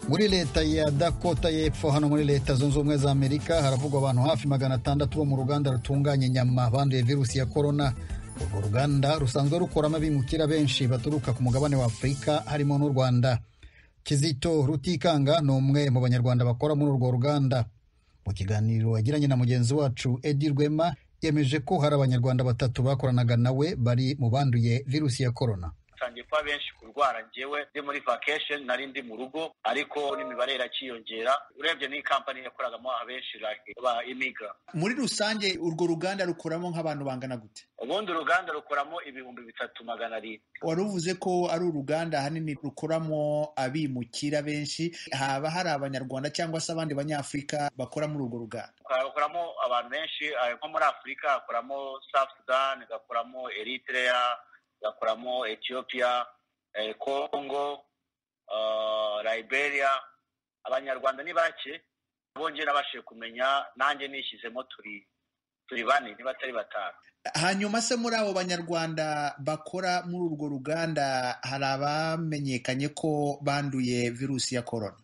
Muri leta ya Dakota y'Epfo hano muri Leta Zunze Ubumwe za Amerika haravugwa abantu hafi 600 bo mu ruganda rutunganya inyama banduye virusi ya korona. Urwo ruganda rusanzwe rukoramo abimukira benshi baturuka ku mugabane wa Afurika harimo n'u Rwanda. Kizito Rutikanga ni umwe mu Banyarwanda bakora muri urwo ruganda. Mu kiganiro yagiranye na mugenzi wacu Edi Rwema, yemeje ko hari Abanyarwanda batatu bakoranaga nawe bari mu banduye virusi ya korona. Batangiye kuba benshi kurwara. Njyewe ndi muri vacation, nari ndi mu rugo, ariko n'imibare irakiyongera. Urebye ni kampani yakoragamo abenshi ba immigrant. Muri rusange urwo ruganda rukoramo nk'abantu bangana gute? Ubundi uruganda rukoramo 3700. Wari uvuze ko ari uruganda ahanini rukoramo abimukira benshi. Haba hari Abanyarwanda cyangwa se abandi Banyafurika bakora muri urwo ruganda? Bakoramo abantu benshi, nko muri Afurika hakoramo South Sudan, gakoramo Eritrea, gakoramo Ethiopia, Congo, Liberia. Abanyarwanda ni bake. Bongeye nabashije kumenya, nanjye nishyizemo, turi bane niba atari batanu. Hanyuma se muri abo Banyarwanda bakora muri urwo ruganda hari abamenyekanye ko banduye virusi ya korona?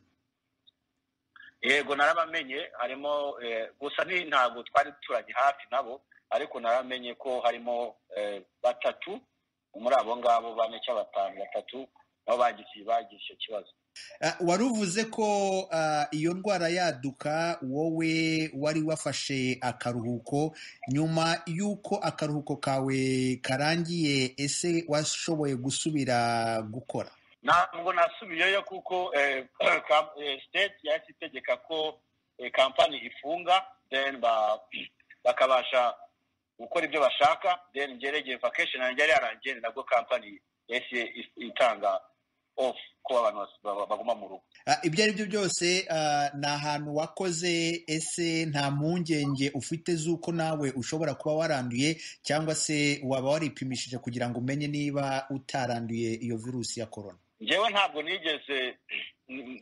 Yego, narabamenye. Harimo gusa ntabwo twari duturanye hafi nabo, ariko naramenye ko harimo batatu muri abo ngabo bane cyangwa batanu, batatu nabo bagize icyo kibazo. Wari uvuze ko iyo ndwara yaduka wowe wari wafashe akaruhuko. Nyuma y'uko akaruhuko kawe karangiye, ese washoboye gusubira gukora? Ntabwo nasubiyeyo kuko state yahise itegeka ko kampani ifunga, then bakabasha gukora ibyo bashaka. Then ngeregeye vacation yanjye yari yarangiye, nabwo kampani yahise itanga off ko abantu baguma mu rugo. Ibyo ari byo byose ni ahantu wakoze. Ese nta mpungenge ufite z'uko nawe ushobora kuba waranduye, cyangwa se waba waripimishije kugira ngo umenye niba utaranduye iyo virusi ya korona? Njyewe ntabwo nigeze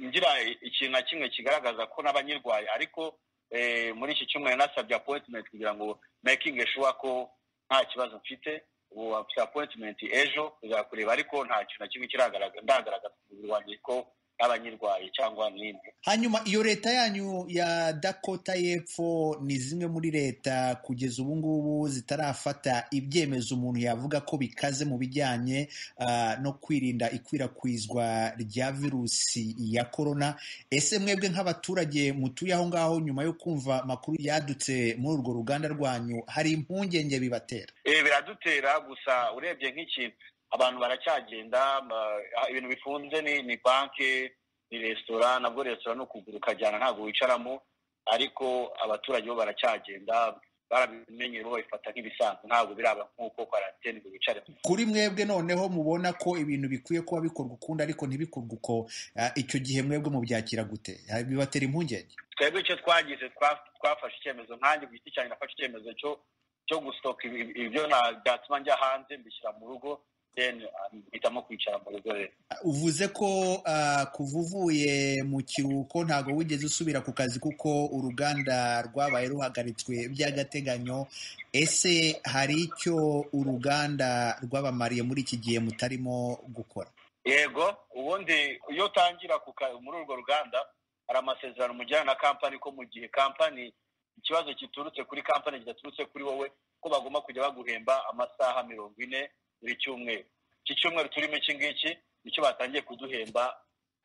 ngira ikintu na kimwe kigaragaza ko n'abanyirwaye, ariko muri iki cyumweru nasabye appointment kugira ngo making sure ko nta kibazo mfite. Ubu mfite appointment ejo kuzakureba, ariko nta kintu na kimwe kiragaragaza ndagaragaza ku mubiri wanjye ko n'abanyirwaye cyangwa n'indi. Hanyuma iyo leta yanyu ya Dakota y'Epfo ni zimwe muri leta kugeza ubu ngubu zitarafata ibyemezo umuntu yavuga ko bikaze mu bijyanye no kwirinda ikwirakwizwa rya virusi ya korona. Ese mwebwe nk'abaturage mutuye aho ngaho, nyuma yo kumva amakuru yadutse muri urwo ruganda rwanyu, hari impungenge bibatera? Biradutera. Gusa urebye nk'ikintu, abantu baracyagenda. Ibintu bifunze ni banki, ni resitora. Nabwo resitora ni ukugura ukajyana, ntabwo wicaramo. Ariko abaturage bo baracyagenda, barabimenye, bo babifata nk'ibisanzwe. Ntabwo biraba nk'uko quarantine ngo wicare. Kuri mwebwe noneho mubona ko ibintu bikwiye kuba bikorwa ukundi ariko ntibikorwe uko, icyo gihe mwebwe mubyakira gute? Bibatera impungenge? Twebwe icyo twagize, twafashe icyemezo, nkanjye ku giti cyanjye nafashe icyemezo cyo gustoka ibyo byatuma njya hanze, mbishyira mu rugo, then mpitamo kwicara mu rugo rero. Uvuze ko kuva uvuye mu kiruhuko ntabwo wigeze usubira ku kazi kuko uruganda rwabaye ruhagaritswe by'agateganyo. Ese hari icyo uruganda rwabamariye muri iki gihe mutarimo gukora? Yego, ubundi iyo utangira muri urwo ruganda hari amasezerano mujyana na kampani ko mu gihe kampani ikibazo giturutse kuri kampani kidaturutse kuri wowe, ko bagomba kujya baguhemba amasaha 40 buri cyumweru. Iki cyumweru turimo, iki ngiki, nicyo batangiye kuduhemba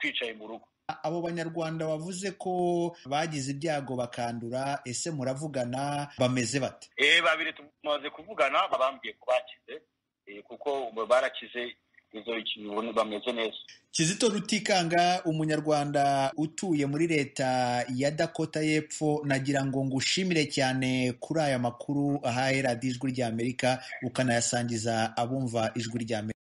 twicaye mu rugo. Abo Banyarwanda wavuze ko bagize ibyago bakandura, ese muravugana? Bameze bate? Babiri tumaze kuvugana, bambwiye ko bakize, kuko barakize, izo bameze neza. Kizito Rutikanga, Umunyarwanda utuye muri leta ya Dakota y'Epfo, nagira ngo ngushimire cyane kuri aya makuru ahaye Radiyo Ijwi ry'Amerika, ukanayasangiza abumva Ijwi ry'Amerika.